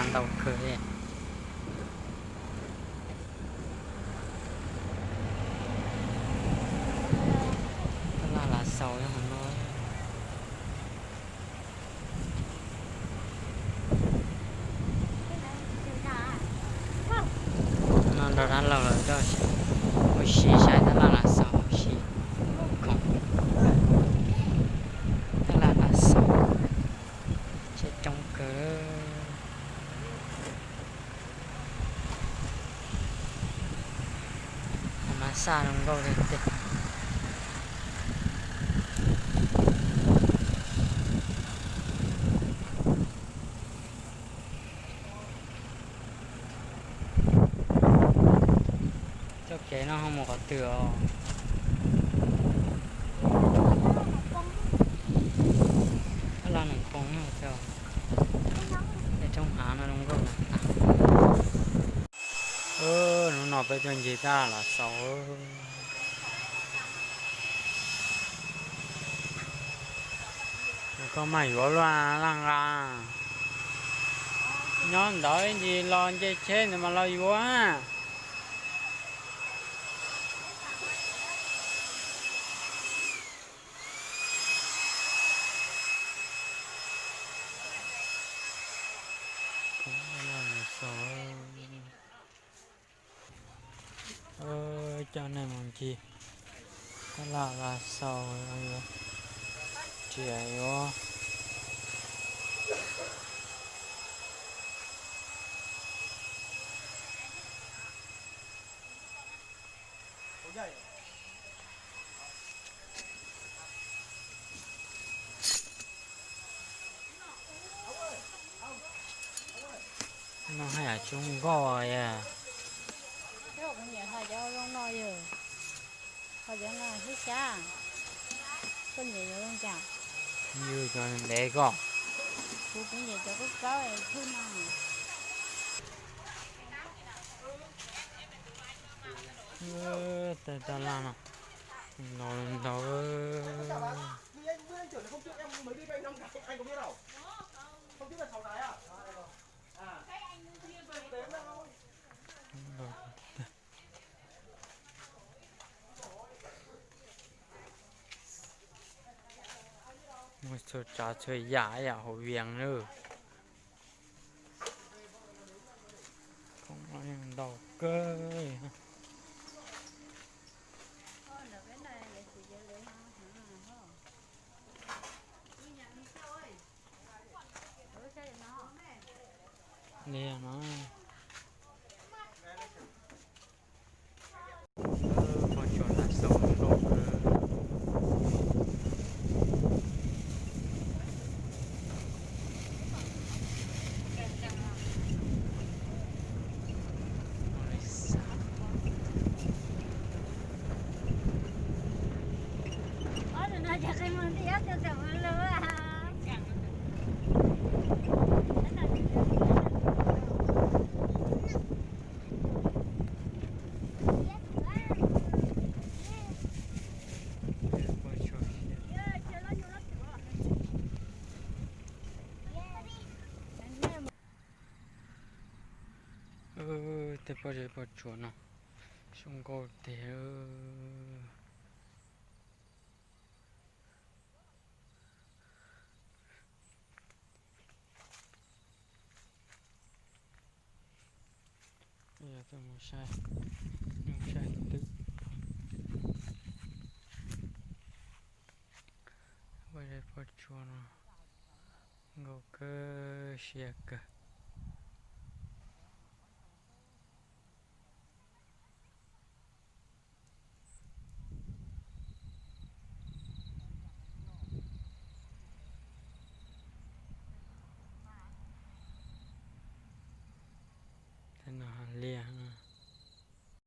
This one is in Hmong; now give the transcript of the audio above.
ntau kawg li. Tab laj Lav Xaus nyob hauv no. No nrog dab laug lawm, ua si saib tab laj Lav Xaus ua si. Khoom tab laj Lav Xaus, tsev coob kawg. Mas xaj zoo nkauj li ntag. Txoj kev no ho mus qhov twg os? Tab laj Noom Poo no, es roob hav no zoo nkauj na. Hnub no peb tuaj ncig tab laj Lav Xaus. Koj mas yuav luaj laj nqa. Nyob ntawd ib ntsis los nce tsheb ntawd mas los yuav. Coj nej mus ncig tab laj Lav Xaus, yuav riam yuav. No haj yam tsis zoo nkauj yom. Ho cov no thiab xyab, koj nyiam yuav zoo cas? Yus cov ntev koj. Kuv kuv nyiam cov kub kaub es thwj no. Tej tab laj no ntau ntau. Muaj txhua tsav txhua yam ib yam hauv Vias lawm. Khoom no yeej ntau kawg. Li no. Pob tsuas Lav Xaus nkauj kawg. Tej pob zeb pob tsuas no zoo nkauj tiag. Yog tuaj mus saib, mus saib twg. Pob zeb pob tsuas no nkauj kawg siab kawg. Tej no liaj.